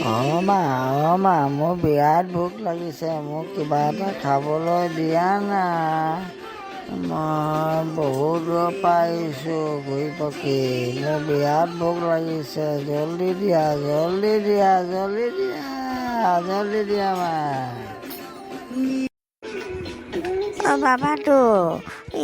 অ' মা, অ' মা, মোৰ বিৰাট ভোক লাগিছে। মোক কিবা এটা খাবলৈ দিয়া না। মই বহুত দূৰৰ পৰা আহিছোঁ ঘূৰি পকি। মোৰ বিৰাট ভোক লাগিছে। জল্দি দিয়া, জল্দি দিয়া, জল্দি দিয়া, জল্দি দিয়া মা। অ' বাবাটো,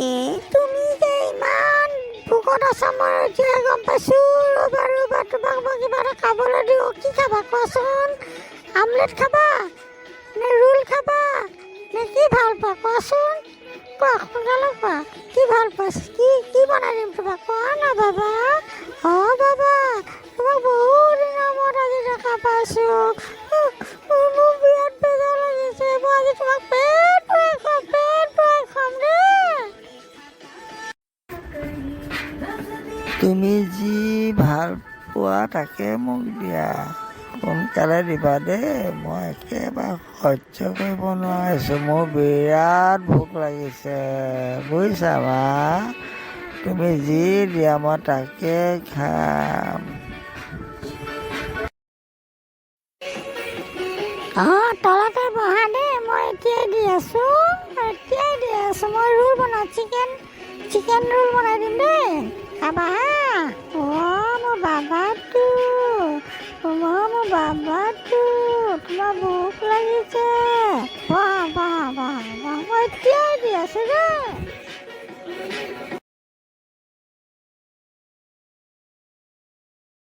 এই তুমি যে ইমান ভোকত আছা, মই এতিয়াহে গম পাইছোঁ। ৰ'বা ৰ'বা, তোমাক মই কিবা এটা খাবলৈ দিওঁ। কি খাবা কোৱাচোন? আমলেট খাবা নে ৰোল খাবা নে কি ভাল পোৱা কোৱাচোন? কোৱা, সোনকালে কোৱা, কি ভাল পোৱা? কি কি বনাই দিম তোমাক কোৱা না বাবা। অ' বাবা, তোমাক বহুত দিনৰ মূৰত আজি দেখা পাইছোঁ। মোৰ বিৰাট বেজাৰ লাগিছে। মই আজি তোমাক পেট ভৰাই খুৱাম, পেট ভৰাই খুৱাম দেই। তুমি যি ভাল পোৱা তাকে মোক দিয়া। সোনকালে দিবা দেই। মই একেবাৰে সহ্য কৰিব নোৱাৰিছোঁ। মোৰ বিৰাট ভোক লাগিছে, বুজিছা মা? তুমি যি দিয়া মই তাকে খাম। অঁ, তলতে বহা দেই, মই এতিয়াই দি আছোঁ, এতিয়াই দি আছোঁ। মই ৰোল বনাওঁ, চিকেন চিকেন ৰোল বনাই দিম দেই, খাবা হা। অঁ মোৰ বাবাটো, অঁ মোৰ বাবাটো, তোমাৰ ভোক লাগিছে।